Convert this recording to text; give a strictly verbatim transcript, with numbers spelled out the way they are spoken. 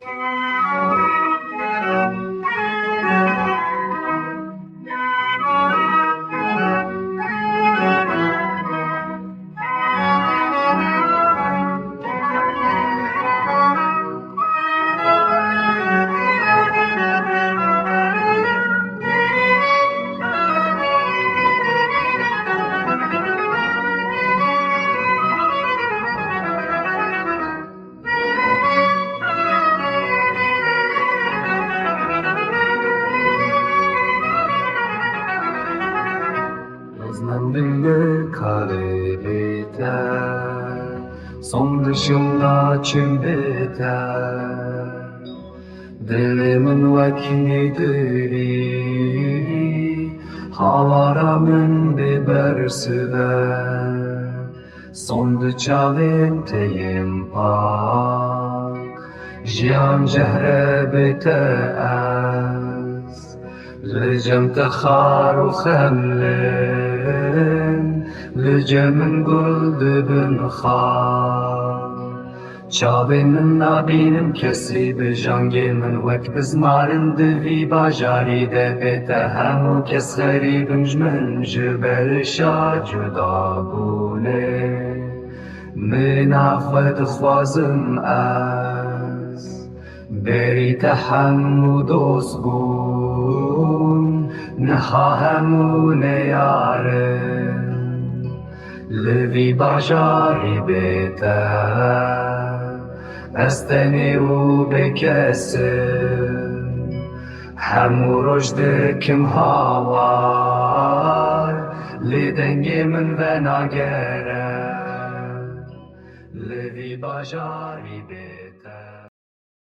Ez mendingê karê bête, sond şim naçim bête. Dilê min wek nîdirî, hawara min bê bersiv e. Sond çavên te yên pak, jiyan jehre bête ez. Li cem te xar û xemlin, li cem min gul dibin xar. Çavên min nabînin kesî, bijangê min wek bizmarin di vî bajarî de bête. Hemû kes xerîb in ji min, ji berişa cuda bûnê. Mirina xwe dixwazim ez, berî te hemû dost bûn, niha hemû neyar in. Li vî bajarî bête, ez tenê û bêkes im. Hemû roj dikim hawar, lê dengê min venagere. Li vî bajarî bê